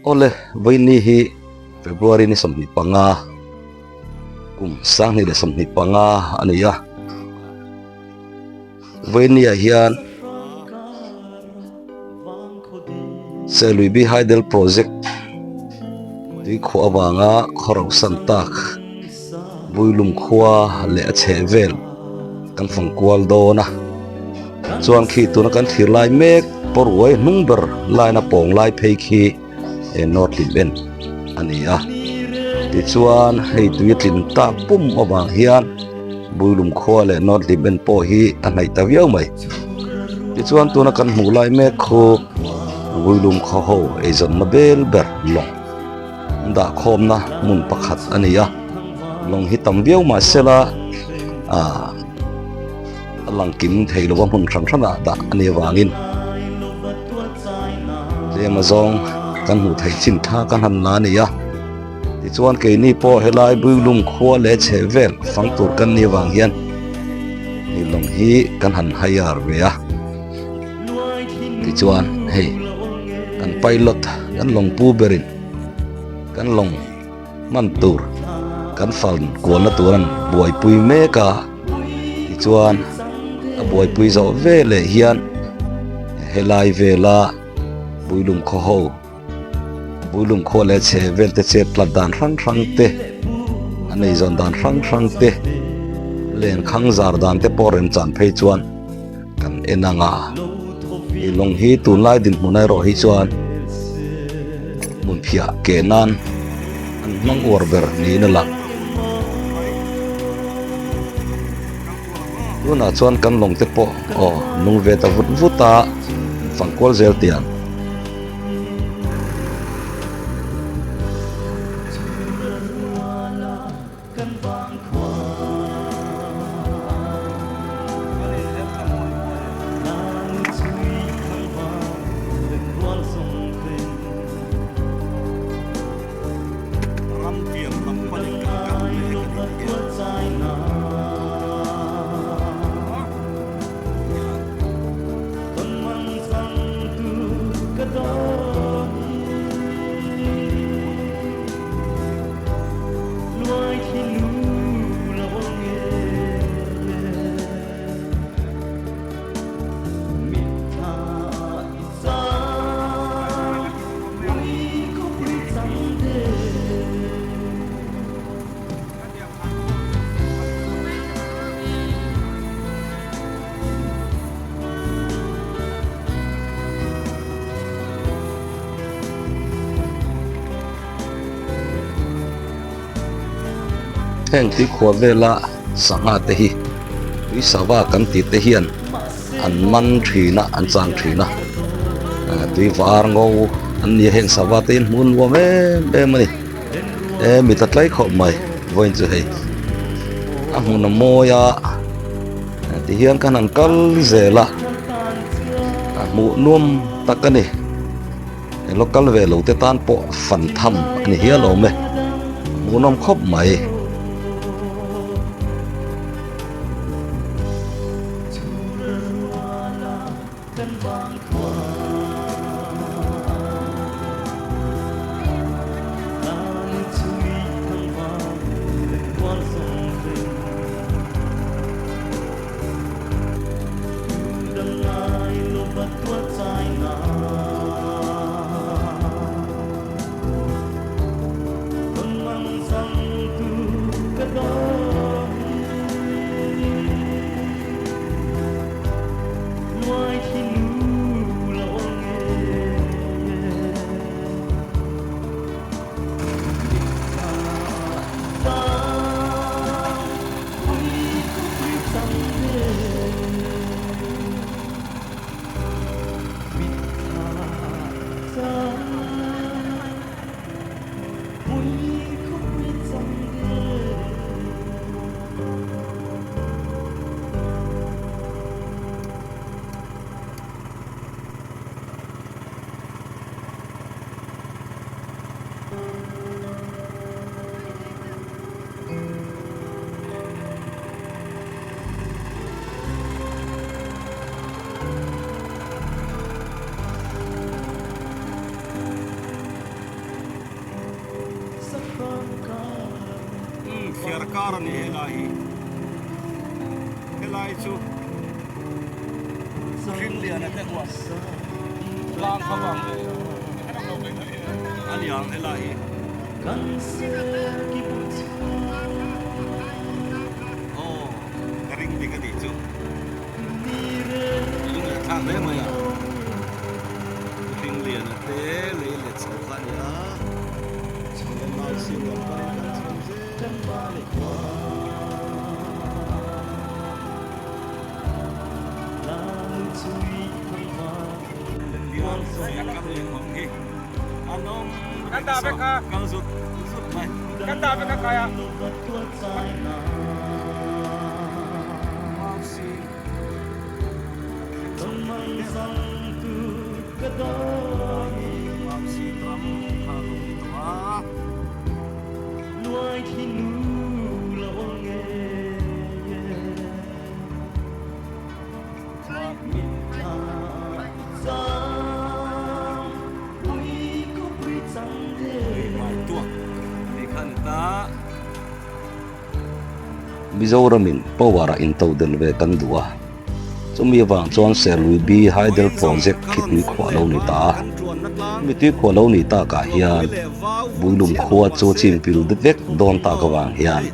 Awle, vawiinni hi February ni 25, kum 2025 a ni a. Vawiinni ah hian Seluibi Hydel Project tuikhuah avanga khawro san tak Builum khua leh a chhehvel kan fang kual dawn a. Chuan khi tuna kan thlir lai mek pawruai hnung ber line a pawng lai phei khi North Lim en a ni a. Tichuan hei tui a tlin tak pum avang hian Builum khua leh North Lim en pawh hi a hnaih ta viau mai. Tichuan tuna kan hmuh lai mek khu Builum khaw ho eizawnna bel ber lawng dah khawmna hmun pakhat a ni a. Lawng hi tam viau mahsela ah. A lang kim thei lova hmun hran hranah dah a nih avangin tlem azawng kan hmuh theih chin tha kan han la a ni a. Tichuan keini pawh helai Builum khua leh chheh vel fang tur kan nih avang hian hei lawng hi kan han hire ve a. Tichuan hei kan pilot kan lawng pu berin kan lawng hman tur kan fal kualna tur an buaipui mek a tichuan a buaipui zawh veleh hian helai vela Builum khaw ho Builum khaw leh chheh vel te chet tlat dan hrang hrang te a nei zawn dan hrang hrang te lenkhang zar dan te pawh remchan phei chuan kan en ang a ih lawng hi tunlai dinhmun erawh hi chuan hmun phiah keh nan an hmang uar ber niin a lang. Tunah chuan kan lawng te pawh aw nung ve ta vut vut a fang kual zel tiang. Heng tuikhuah vela sangha te hi tui sava kan tih te hian an man thin a an chang thin a tui var ngo an ni a heng sava te hi an hmuh nuam em em a ni e mi ta tlai khawp mai vawiin chu hei a hmun a mawi a tihian khan an kal zel a a hmuh nuam tak a ni. Local ve lo te tan pawh fan tham a ni hial awm e, hmuhnawm khawp mai. kar a ni helai hi. Helai chu Hringliana te huan tlang kha vang ve a ni ang helai hi. Aw ka ring dik a nih chu. Lung leh thlak hle mai a. Hringliana te lei let chho kha a ni a. Chhun Nausin lam panin kan chho zel a. Mizoramin power-a intodelh ve kan duh a, chumi avang chuan Serlui B Hydel Project khi tuikhuah lo ni ta a. Chumi tuikhuah lo ni takah hian Builum khua chu chim pil vek dawn tak avang hian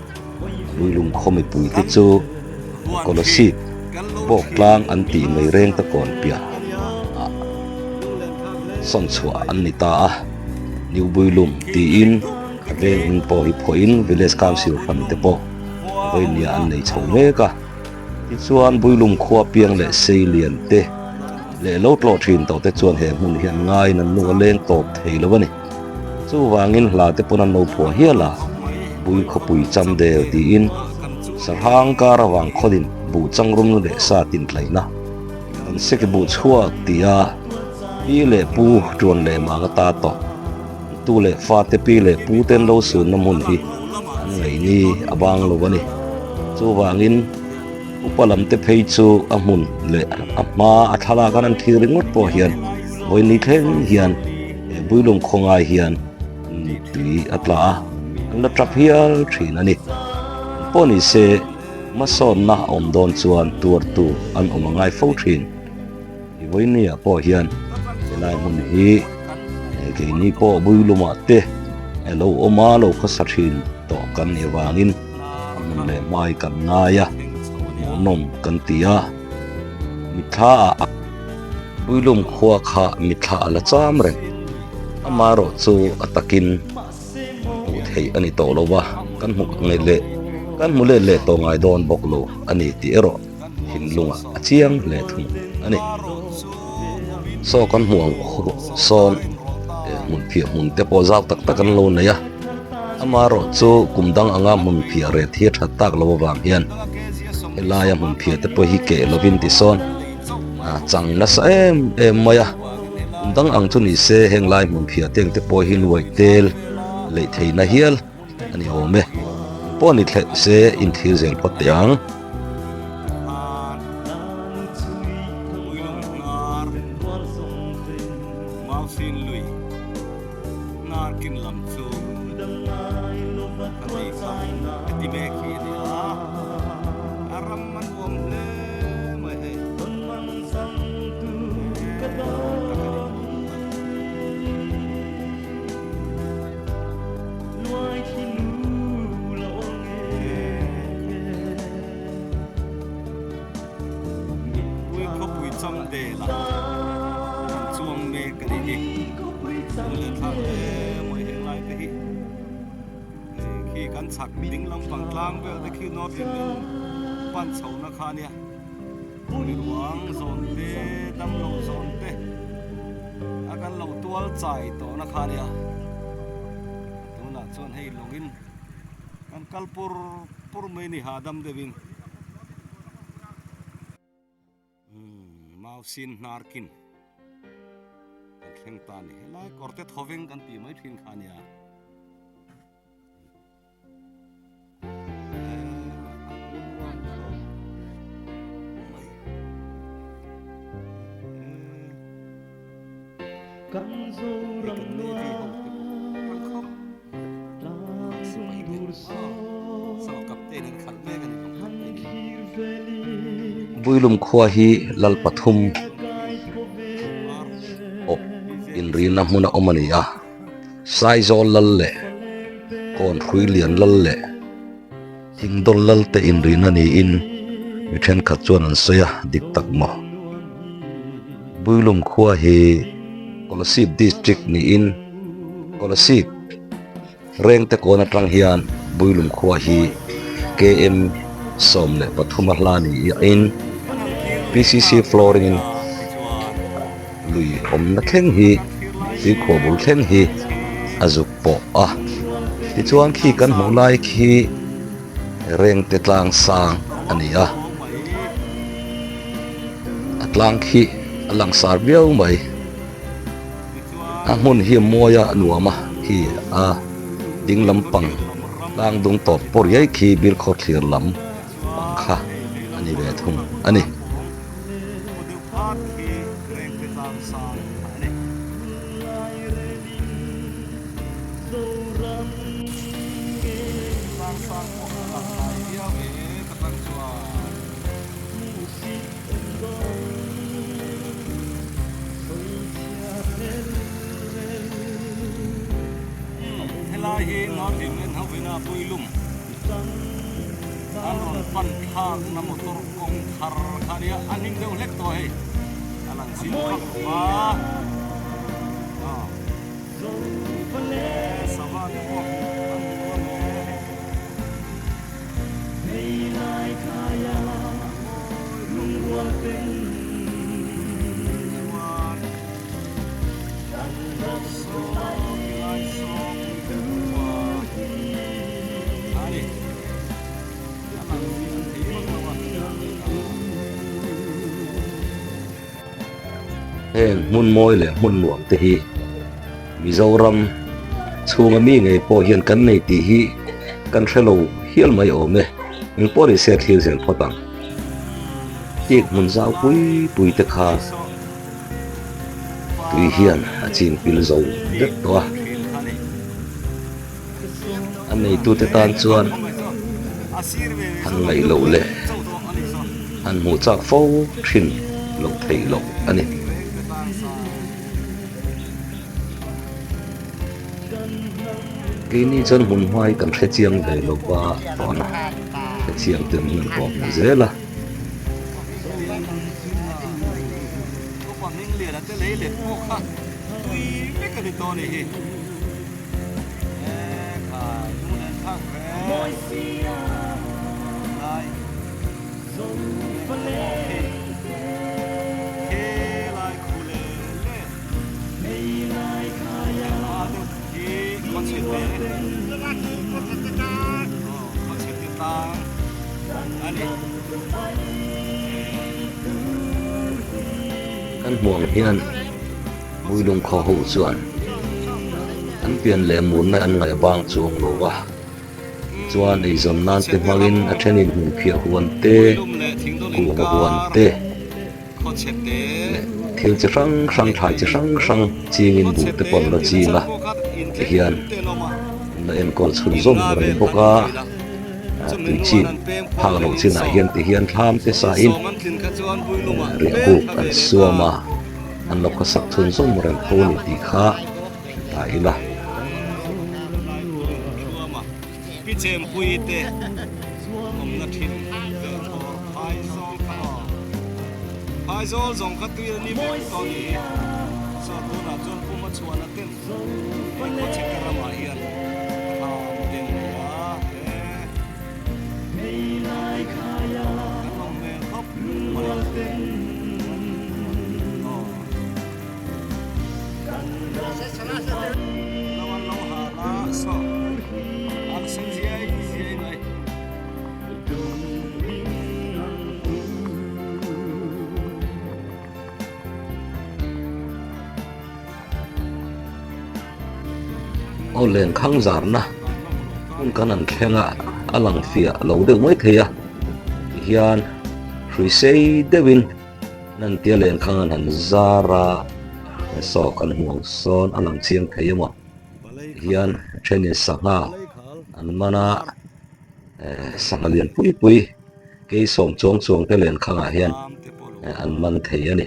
Builum khaw mipuite chu Kolasib bawk tlang an tih mai reng ta kawn piah ah sawn chhuah an ni ta a, New Builum tiin a veng hming pawh hi phuahin Village Council hran te pawh vawinia an nei chho mek a. Tichuan Builum khua piang leh sei lian te leh lo tlawh thin tawh te chuan he hmun hi an ngaiin an lung a leng tawp thei lo a ni. Chuvangin hla te pawn an lo phuah hial a, Bui khawpui cham del tiin Sarhang kar avang khawlin buh changrum leh sa tin tlaihna kan seki buh chhuak tia pi leh pu tuan leh mang ata tawh tu leh fate pi leh pu ten lo sunna hmun hi an ngaihni a bang lo a ni. Chuvangin upa lam te phei chu a hmun leh a hma a thlalak an an thlir ringawt pawh hian vawiin ni thleng hian he Builung khawngai hian tui a tla a, an la tap hial thin a ni. Pawh ni se hmasawnna a awm dawn chuan tuartu an awm a ngai fo thin. I vawinia pawh hian helai hmun hi keini pawh Builumah te lo awm a, lo khawsa thin tawh kan nih avangin a hmun leh hmai kan ngai a, hmuhnawm kan ti a. Mitthla ah Builum khua kha mitthla a la cham reng. Amaherawh chu a takin hmuh theih a ni tawh lo va, kan hmu ngai leh kan hmu let leh tawh ngai dawn bawk lo a ni tih erawh thinlungah a chiang hle thung a ni. Saw kan hmuh ang sawn hmun phiah hmun te pawh zau tak tak an lo nei a, amaherawh chu kum dang anga hmun phiah ret hi a that tak lo avang hian helaia hmun phiah te pawh hi keh lovin tisawn a chang nasa em em mai a, kum dang ang chu ni se heng lai hmun phiah te ang te pawh hi nuaih tel leih theihna hial a ni awm e, pawh ni thleh se inthlir zel phawt teh ang. Pui khawpui cham del ah kan chuang mek a nih hi. Lunglen thlak hle mawi heng lai te hi. Hei khi kan chhak ding lampang tlang vel te khi North Inland pan chho na kha a nia. Miruang zawn te, damlo zawn te a kan lo tual chai tawh na kha a nia. Tunah chuan hei lawngin kan kal pur pur mai ni hahdam deuhin umm mau sin hnar kin kan thleng ta a ni helai kawr te thawveng kan tih mai thin kha a nia. Builum khua hi lal pathum awp inrina hmuna awm a ni a, Saizawl lal leh Kawnhrui lian lal leh Thingdawl lal te inrina niin mi thenkhat chuan an sawi a, dik tak maw? Builum khua hi Kolasib District niin Kolasib Rengte kawn atang hian Builum khua hi KM 13 a hla niin PCC flooring in lui awmna thleng hi tuikhuah bul thleng hi a zuk pawh a. Tichuan khi kan hmuh lai khi Rengte tlang sang a ni a, a tlang khi a langsar viau mai. A hmun hi a mawi a, a nuam a, khi a ding lampang tlang dung tawp pawh riai khi Bilkhawr thlir lam pang kha a ni ve thung a ni. Helai hi North England ho ina Builum an rawn pan thlakna motor kawng thar kha nia a hning deuh hlek tawh hei a lang zing vak va sava te pawh an hmu a nge hei. Heng hmun mawi leh hmun nuam te hi Mizoram chhunga mi ngei pawh hian kan nei tih hi kan hre lo hial mai awm e. Engpawh ni se thlir zel phawt ang. Tik hmun zau pui pui te kha tui hian a chin pil zo vek tawh a. A neitute tan chuan han ngaih loh leh han hmuh chak fo thin loh theih loh a ni. Keini chuan hmun hmai kan hre chiang ve lo va tawna hre chiang te an kawm hmu zel a. Kan hmuh ang hian Builung khaw ho chuan an pian leh murna an ngaih vang chuang lo va, tichuan eizawn nan te hmangin a thenin hmunphiah huan te, kuhva huan te, Thil chi hrang hrang, thlai chi hrang hrang chingin buh te pawh an la ching a, tihian an la enkawl chhunzawm reng bawk a, tui chi phak loh chinah hian tihian thlam te sain riahbuk an suam a, an lo khawsak chhunzawm reng tho a ni tih kha ta ila. Aizawl zawng kha tui a ni vek tawh a ni hi. Saw tunah chuan pum a chhuan a ten he khawchhete ramah hian thlam te an nei a, he kan awm hmel khawp mai. Aw. Lo an lo hal a, saw an sen ziai ziai mai. Aw lenkhang zarna hmun kan han thleng a a lang fiah lo deuh mai thei a tihian hrui sei deuhin an han tia lenkhang an han zar a saw kan hmuh ang sawn a lang chiang thei emaw tihian a thenin sangha an man a. Sangha lian pui pui kei sawm chuang chuang te lenkhangah hian an man thei a ni.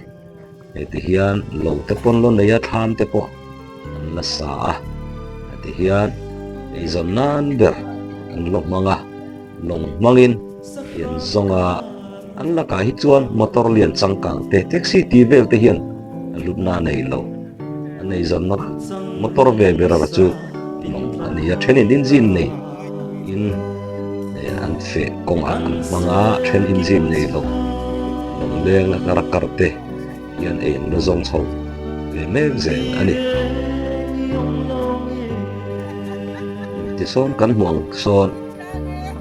Heti hian lo te pawn lo nei a thlam te pawh an la sa a. Heti hian eizawn nan ber an lo hmang a, lawng hmangin an zawng a, an lakah hi chuan motor lian changkang te taxi tih vel te hian a hlutna a nei lo. An eizawnna motor ve ber chu lawng a ni a, thenin engine nei in an feh kawngah an hmang a, then engine nei lo lawng leng a kar kar te hian ei an la zawng chho ve mek zel a ni. Tisawn kan hmuh ang sawn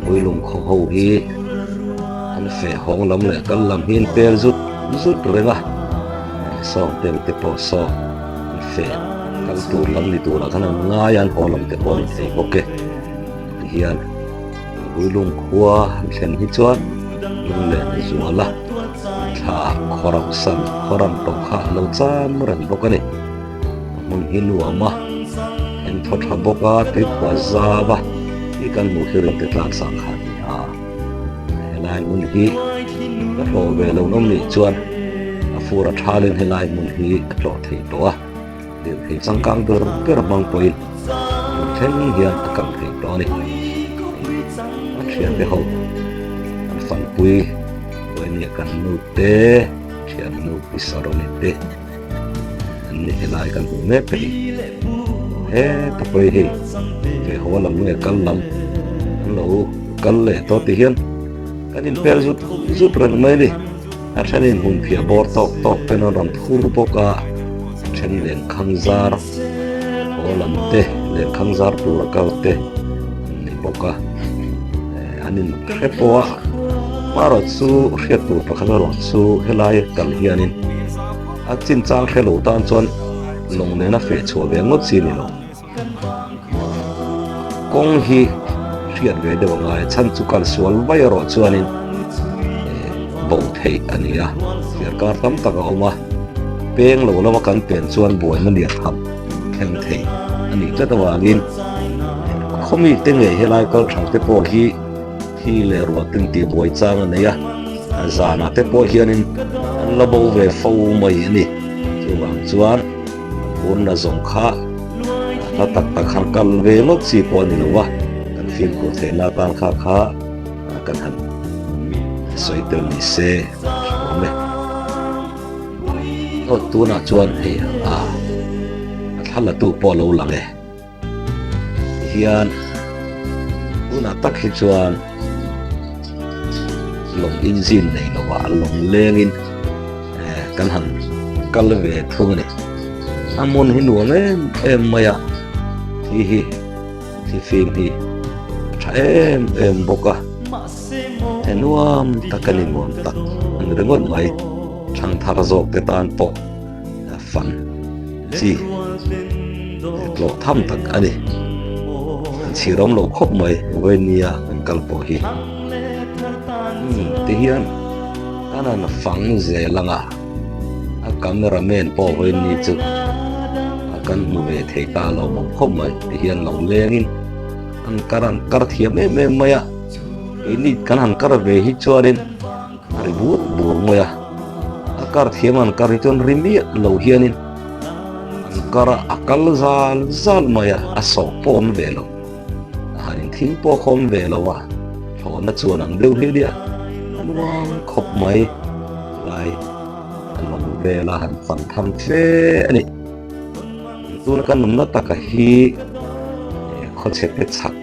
Builum khaw ho hi an feh hawng lam leh kal lam hi an pel zut zut reng a, sawng tel te pawh saw an feh kal tur lam ni turah khan an ngai a, an haw lam te pawh a ni thei bawk e. Tihian Builum khua an thlen hi chuan lunglen a zual a, thla khaw rauh san khaw ram tawh kha a lo cham reng bawk a ni. A hmun hi nuam a, en thaw tha bawk a, tuikhuah zau a, hi kan hmuh hi ringte tlang sang kha a ni a. Helai hmun hi ka hlawh ve lo nawm nih chuan a fur a thalin helai hmun hi a tlawh thei tawh a, lirthei changkang ber ber hmang pawhin hmun thleng hian a kal thei tawh a ni. A thiante ho an fanpui Buaini kan nu te, thiannu Pi Saroni te. An ni helai kan hmuh mek te hi heta pawh hi ve haw lam nge kal lam an lo kal leh tawh ti hian kan inpel zut zut reng mai a ni a thenin hmun phiah bawr tawk tawk ten an rawn phur bawk a a then lenkhang zar haw lam te lenkhang zar tur a kal te an ni bawk a an inhre pawh a hmarawh chu hriat tur pakhat erawh chu helai kal hianin a chinchang hre lo tan chuan lawng nena feh chhuah ve ngawt chi a ni lo. Kawng hi hriat ve deuh a ngai a, chhan chu kal sual vai erawh chuanin bo theih a ni a, thliarkar tam tak a awm a, peng lo lama kan pen chuan buaina lian tham thleng thei a nih tlat avangin khawmi te ngei helai kal thang te pawh hi thi leh ruah ten tih buai chang a nei a, zanah te pawh hianin an la bo ve fo mai a ni. Chuvang chuan phurna zawng kha hla tak tak han kal ve ngawt chi pawh a ni lo va, kan fimkhur theihna atan kha kha kan han sawi tel ni se a tha awm e. Aw tunah chuan hei a thla la tu pawh a lo lang e. Tihian tunah tak hi chuan lawng engine nei lovah lawng lengin kan han kal ve thung a ni. A hmun hi nuam em em mai a, thi hi thi fim hi a tha em em bawk a, he nuam tak a ni nuam tak a ni ringawt mai, thangthar zawk te tan pawh fan chi tlawh tham tak a ni. An chhir awm lo khawp mai Vawinia kan kal pawh hi. Umm ti hian kan han fang zel ang a, a camera man pawh Vawini chu a kan hmu ve thei ta lo awm khawp mai ti hian lo lengin an kar an kar thiam em em mai a, keini kan han kar ve hi chuanin A ri bur bur mai a, a kar thiam an kar hi chuan ri miah lo hianin an kar a, a kal zal zal mai a, a sawh pawh awm ve lo, a han inthing pawh kha awm ve lo a, thlawhna chuan ang deuh hi nia a nuam khawp mai lai a lawng vel a han fan tham hle a ni. Tuna kan awmna taka hi khawchhe te chhak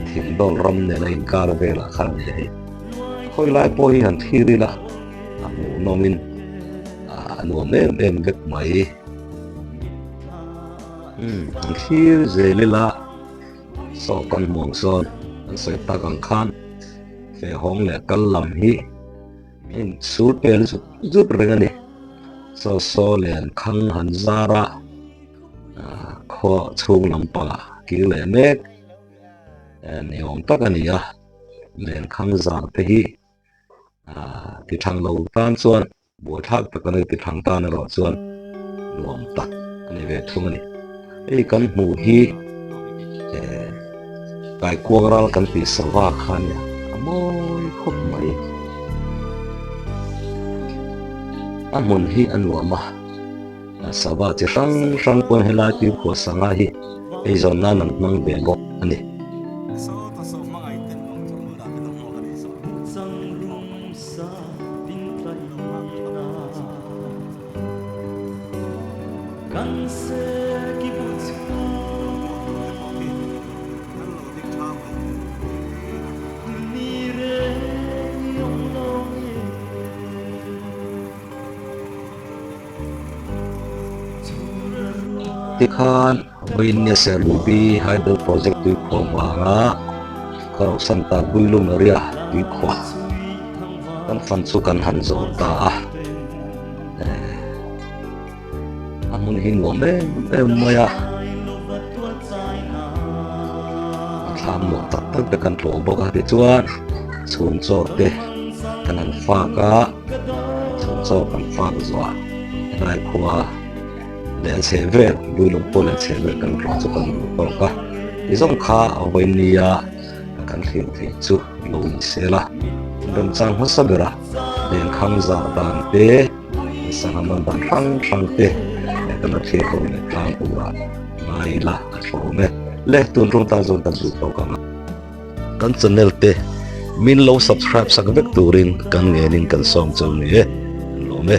thingdawl ram nena inkar velah khan a ni a hei. Khawi lai pawh hi han thlir ila a hmuhnawmin a nuam em em vek mai. Umm han thlir zel ila saw kan hmuh ang sawn kan sawi tak ang khan fehawng leh kal lam hi a inchhur pel zut zut reng a ni. Saw saw len khang han zar a khaw chhung lampangah kir leh mek ni awm tak a ni a. Lenkhang zar te hi ah ti thang lo tan chuan buaithlak tak a ni ti thang tan erawh chuan nuam tak a ni ve thung a ni. Hei kan hmuh hi eh Kaikuang ral kan tih sava kha nia a mawi khawp mai. A hmun hi a nuam a, sava chi hrang hrang pawn helai tuikhuah sangha hi eizawn nan an hmang ve bawk a ni. Tikhan vawiin Serlupi Hydel Project tuikhuah vanga Kharohsan ta Builum area tuikhuah kan fan chu kan han zawh ta a. A hmun hi nuam em em mai a, a thlam nuam tak tak te kan tlawh bawk a tichuan chhun chaw te kan han fak a, chhun chaw kan fak zuah helai khua leh a chheh vel Builung pawh leh a chheh vel kan tlawh chu kan duh tawk a, ti zawng kha a vawi nia kan thlir theih chu lo ni sel a, remchang hmasa bera lenkhang zah dan te. Sangha man dan hrang hrang te kan la thlir ho leh tlang tura ngai ila a thlawm e. Le tun tum tan chuan kan duh tawk ang a. Kan channel te min lo subscribe sak vek turin kan ngenin kan sawm cheu ni e. Kan lawm e.